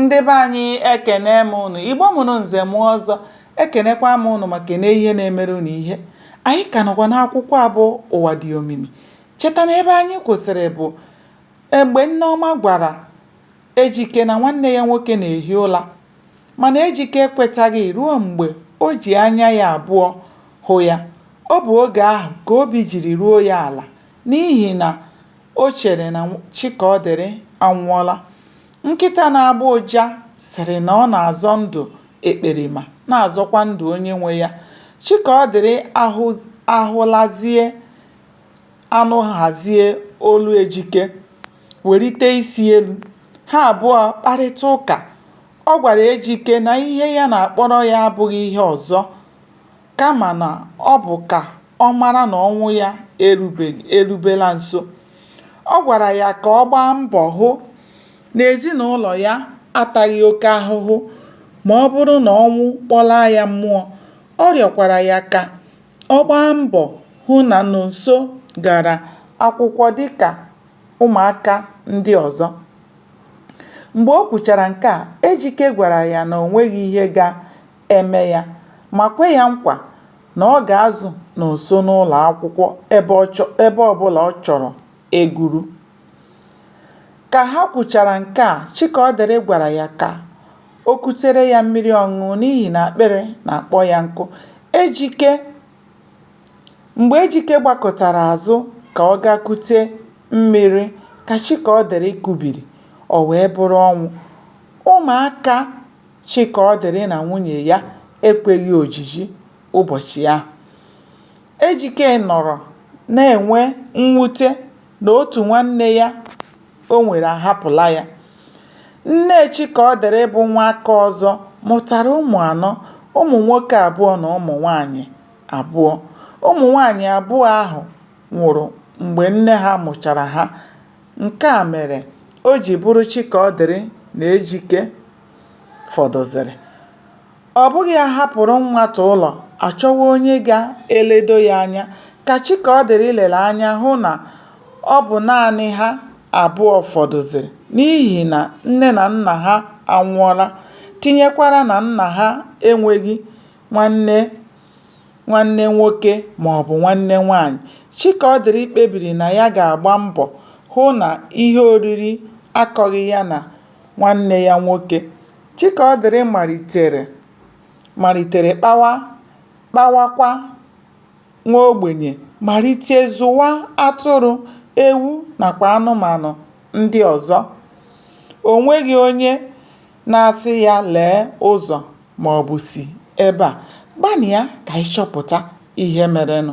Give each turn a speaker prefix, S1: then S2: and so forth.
S1: Ndị be anyị ekene m unu. Igbo mụrụ nze mụọ ọzọ, ekenekwa m unu ma kene ihe na-emere unu ihe. Anyị ka nọkwa n'akwụkwọ a bụ Ụwa Dị Omimi. Cheta na ebe anyị kwụsịrị bụ mgbe Nneọma gwara Ejike na nwanne ya nwoke na-ehi ụla, mana Ejike ekwetaghị ruo mgbe o ji anya ya abụọ hụ ya. Ọ bụ oge ahụ ka obi jiri ruo ya ala n'ihi na o chere na Chikaọdịrị anwụọla. Nkịta na-agbọ ụja sịrị na ọ na-azọ ndụ ekperima na-azọkwa ndụ onye nwe ya. Chikaọdịrị ahụlazie anụhazie olu Ejike, welite isi elu. Ha abụọ kparịta ụka. Ọ gwara Ejike na ihe ya na-akpọrọ ya abụghị ihe ọzọ kama na ọ bụ ka ọ mara na ọnwụ ya erubela nso. Ọ gwara ya ka ọ gbaa mbọ hụ na ezinụlọ ya ataghị oke ahụhụ ma ọ bụrụ na ọnwụ kpọlaa ya mmụọ. Ọ rịọkwara ya ka ọ gbaa mbọ hụ na Nonso gara akwụkwọ dịka ụmụaka ndị ọzọ. Mgbe o kwuchara nke a, Ejike gwara ya na o nweghị ihe ga-eme ya ma kwe ya nkwa na ọ ga-azụ Nonso n'ụlọ akwụkwọ ebe ọbụla ọ chọrọ ịgụru. Ka ha kwuchara nke a, Chikaọdịrị gwara ya ka o kutere ya mmiri ọṅụṅụ n'ihi na akpịrị na-akpọ ya nkụ. Ejike Mgbe Ejike gbakụtara azụ ka ọ gaa kute mmiri ka Chikaọdịrị kubiri, o wee bụrụ ọnwụ. Ụmụaka Chikaọdịrị na nwunye ya ekweghị ojiji ụbọchị ahụ. Ejike nọrọ na-enwe mwute na otu nwanne ya o nwere ahapụla ya. Nne Chikaọdịrị bụ Nwakaọzọ mụtara ụmụ anọ, ụmụ nwoke abụọ na ụmụ nwaanyị abụọ. Ụmụ nwaanyị abụọ ahụ nwụrụ mgbe nne ha mụchara ha. Nke a mere o ji bụrụ Chikaọdịrị na Ejike fọdụzịrị. Ọ bụghị a hapụrụ nwata ụlọ, a chọwa onye ga-eledo ya anya. Ka Chikaọdịrị lere anya hụ na ọ bụ naanị ha abụọ fọdụzịrị n'ihi na nne na nna ha anwụọla, tinyekwara na nna ha enweghị nwanne nwanne nwoke maọbụ nwanne nwaanyị, Chikaọdịrị kpebiri na ya ga-agba mbọ hụ na ihe oriri akọghị ya na nwanne ya nwoke. Chikaọdịrị malitere malitere kpawa kpawakwa nwaogbenye, malite zụwa atụrụ, ewu nakwa anụmanụ ndị ọzọ. O nweghị onye na-asị ya lee ụzọ maọbụ si ebe a. Gbalịa ka ị chọpụta ihe merenụ.